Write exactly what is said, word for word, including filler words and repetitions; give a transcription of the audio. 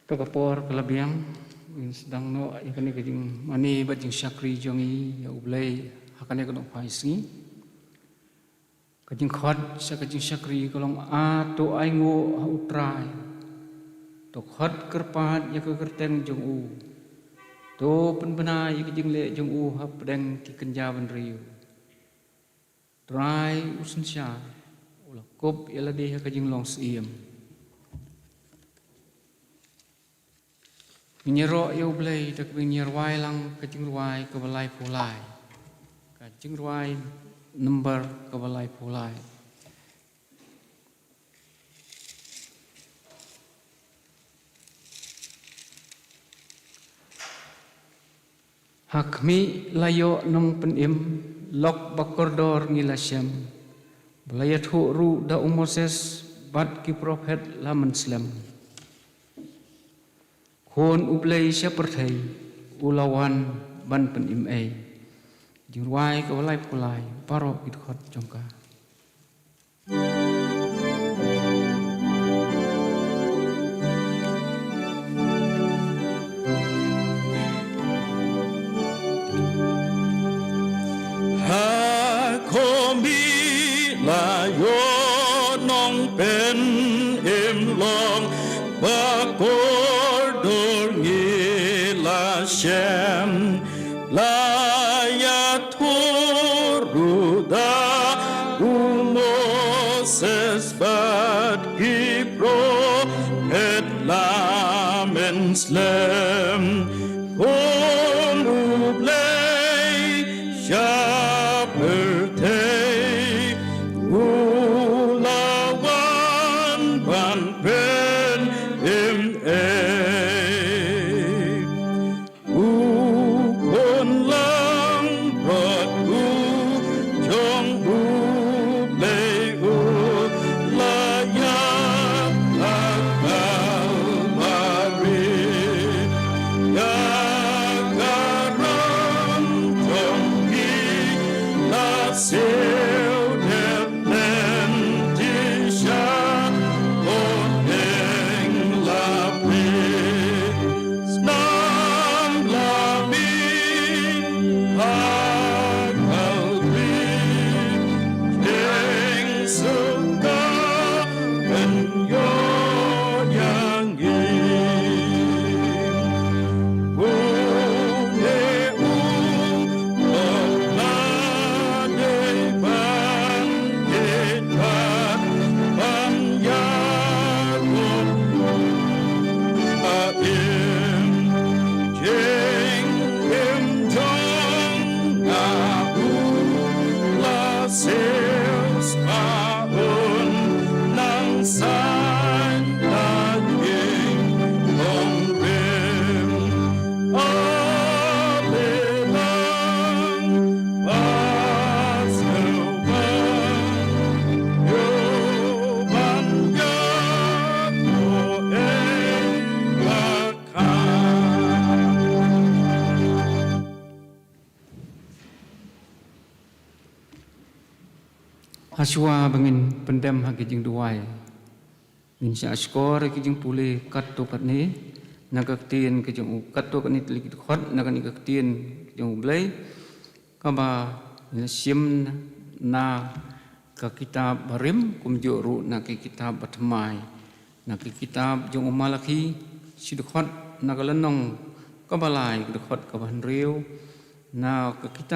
To ka por ka la biang, ngin sdang noh ïa kane ka jingmane bad jingshakri jong ngi ïa U Blei ha kane ka nongphai sngi. Ka jingkhot sha ka jingshakri ka long, a to ainguh ha U Trai. To khot kyrpad ïa ka kyrteng jong u. To pynbna ïa ka jingleh jong u hapdeng ki kynja bynriew. Trai u synshar, u la kup ïa lade ha ka jinglong syiem. Ngin ïaroh ïa U Blei da kaba ngin ïarwai lang ka jingrwai kaba laiphew lai. Ka jingrwai number kaba laiphew lai. Ha khmih la ïoh nongpynim, lok ba kordor ngi la shem. Ba la ïathuh ruh da u Moses bad ki prophet la mynslem. Khun U Blei sha pyrthei, u la wan ban pynim ei. Jingrwai kaba laiphew lai, baroh ki dkhot jong ka. Ha khmih la ïoh nongpynim, lok ba kordor ngi la shem. La ïathuh ruh da u Moses bad ki prophet la mynslem. Khun U Blei sha pyrthei, u la wan ban pynim ei. U khun langbrot u jong U Blei, u la ïap ha Kalbari. Ïa ka ram jong ngi la siew dep lynti sha bneng la plie. Snam la mih ha Kalbari, jong suk ka kan ïoh ïa ngi. Une u lok la dei ban ïeit bad ban ïarap ha im. Jingim jong nga u la siew spah, un nang saiñ da jingtymmen. Ale lang ba sngewbha ïoh ban ïathuh ei ba kha. Hashwa ba ngin pyndem ha ki jingduwai, ngin shah shkor ki jingpule katto katne na ka ktien ka jong U, katto katne tylli ki dkhot na kane ka ktien ka jong U Blei, kaba ngin shim na ka kitab barim, kumjuh ruh na ki kitab bathymmai. Na ki kitab jong u Malakhi, shi dkhot na ka lynnong kaba lai, ka dkhot kaba hynriew, na ka kitab